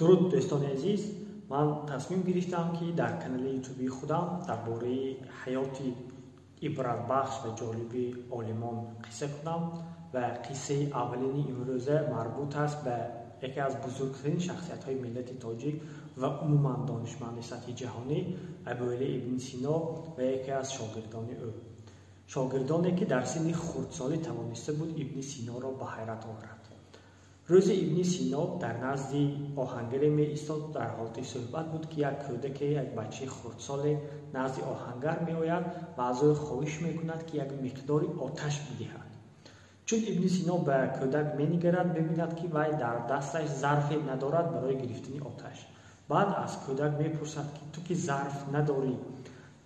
Дуруд, дӯстони азиз! Ман тасмим гирифтам, ки дар канали ютубии худам дар бораи ҳаёти ибратбахш ва ҷолиби олимон қисса кунам ва қиссаи аввалини имрӯза марбут аст ба яке аз бузургтарин шахсиятҳои миллати тоҷик ва умуман донишманди сатҳи ҷаҳонӣ Абуалӣ ибни Сино ва яке аз шогирдони ӯ, шогирдоне, ки дар синни хурдсолӣ тавониста буд Ибни Синоро ба ҳайрат оварад. Рӯзе Ибни Сино дар назди оҳангаре меистод, дар ҳолати суҳбат буд, ки як кӯдаке, як бачаи хурдсоле назди оҳангар меояд ва аз ӯ хоҳиш мекунад, ки як миқдори оташ бидиҳад. Чун Ибни Сино ба кӯдак менигарад, мебинад, ки вай дар дасташ зарфе надорад барои гирифтани оташ. Баъд аз кӯдак мепурсад, ки ту ки зарф надорӣ,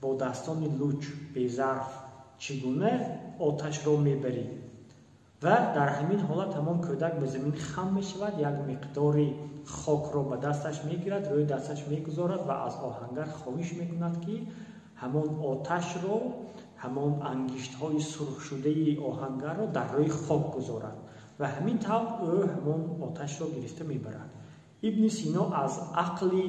бо дастони луч, безарф чӣ гуна оташро мебарӣ? Ва дар ҳамин ҳолат ҳамон кӯдак ба замин хам мешавад, як миқдори хокро ба дасташ мегирад, рӯи дасташ мегузорад ва аз оҳангар хоҳиш мекунад, ки ҳамон оташро, ҳамон ангиштҳои сурхшудаи оҳангарро дар рӯи хок гузорад. Ва ҳамин тавр ӯ ҳамон оташро гирифта мебарад. Ибни Сино аз ақли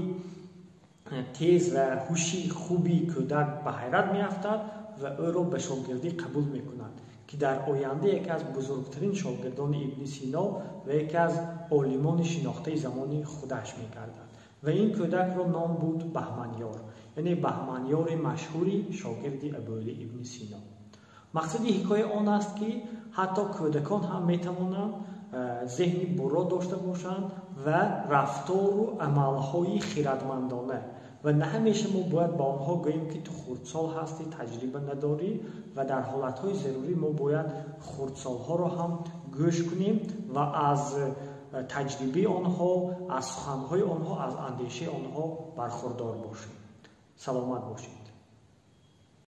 тез ва ҳуши хуби кӯдак ба ҳайрат меафтад ва ӯро ба шогирдӣ қабул мекунад, ки дар оянда яке аз бузургтарин шогирдони Ибни Сино ва яке аз олимони шинохтаи замони худаш мегардад. Ва ин кӯдакро ном буд Баҳманёр, яъне Баҳманёри машҳури шогирди Абуалӣ ибни Сино. Мақсади ҳикоя он аст, ки ҳатто кӯдакон ҳам метавонанд зеҳни бурро дошта бошанд ва рафтору амалҳои хирадмандона, ва на ҳамеша мо бояд ба онҳо гӯем, ки ту хурдсол ҳастӣ, таҷриба надорӣ. Ва дар ҳолатҳои зарурӣ мо бояд хурдсолҳоро ҳам гӯш кунем ва аз таҷрибаи онҳо, аз суханҳои онҳо, аз андешаи онҳо бархурдор бошем. Саломат бошед.